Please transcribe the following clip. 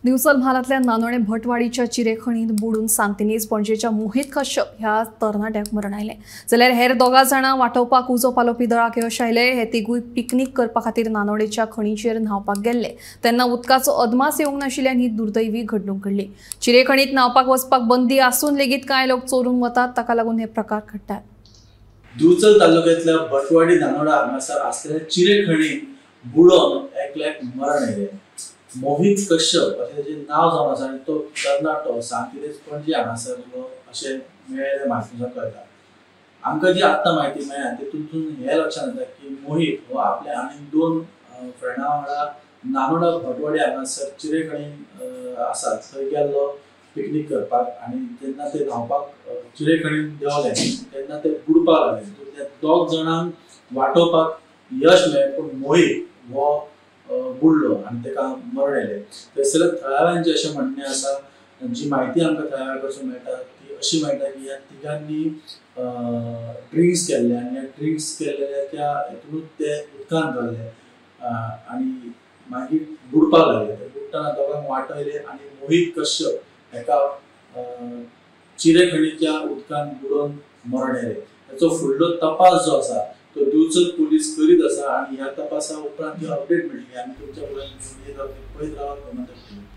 दिवचल म्हालांतल्या नानोणे भटवाडीच्या चिरेखणीत बुडून सांतिनेज पणजेच्या मोहित कश्यप ह्या तरणाट्याक मरण आयलें. जाल्यार हेर दोगा जाणां वाटोवपाक उजो पालोवपी दळाक यश आयलें. हे तिगूय पिकनीक करपा खातीर नानोडेच्या खणीचेर न्हांवपाक गेल्ले तेन्ना उदकाचो अदमास येवंक नाशिल्ल्यान ही दुर्दैवी घडणूक घडली. चिरेखणीत न्हांवपाक वचपाक बंदी आसून लेगीत कांय लोक चोरून वतात, ताका लागून हे प्रकार घडटात. दिवचल तालुक्यांतल्या भटवाडी नानोडा हांगासर आसलेल्या चिरेखणीत बुडोवन एकल्याक मरण आयलें. मोहित कश्यप अशें ताचें नांव जावन आसा आनी तो तरणाटो सांतिनेज पणजे हांगासरलो अशें मेळ्ळेल्या म्हायतीनुसार कळटा. आमकां जी आत्तां म्हायती मेळ्ळ्या तितूंतसून हें लक्षांत येता की मोहित हो आपल्या आनी दोन फ्रेंडा वांगडा नानोडा भटवाडी हांगासर चिरेखणीन आसा थंय गेल्लो पिकनीक करपाक आनी जेन्ना ते न्हांवपाक चिरेखणीन देंवले तेन्ना ते बुडपाक लागले. त्या दोग जाणांक वाटोवपाक यश मेळ्ळें, पूण मोहित हो बुडलो आनी ताका मरण आयलें. थंयसर थळाव्यांचें अशें म्हणणें आसा, जी म्हायती आमकां थळाव्यां कडसून मेळटा ती अशी मेळटा की ह्या तिगांनी ड्रिंक्स केल्ले आनी ह्या ड्रिंक्स केल्ल्या त्या हितूनच ते उदकांत गेल्ले आनी मागीर बुडपाक लागले. ते बुडटना दोगांक वाटयले आनी मोहित कश्यप हेका चिरेखणीच्या उदकांत बुडोवन मरण आयलें. ताचो फुडलो तपास जो आसा तो दिवचल पुलीस करीत आसा आनी ह्या तपासा उपरांत जी अपडेट मेळटली आमी तुमच्या फुड्यान घेवन येत रावतले. पळयत रावात.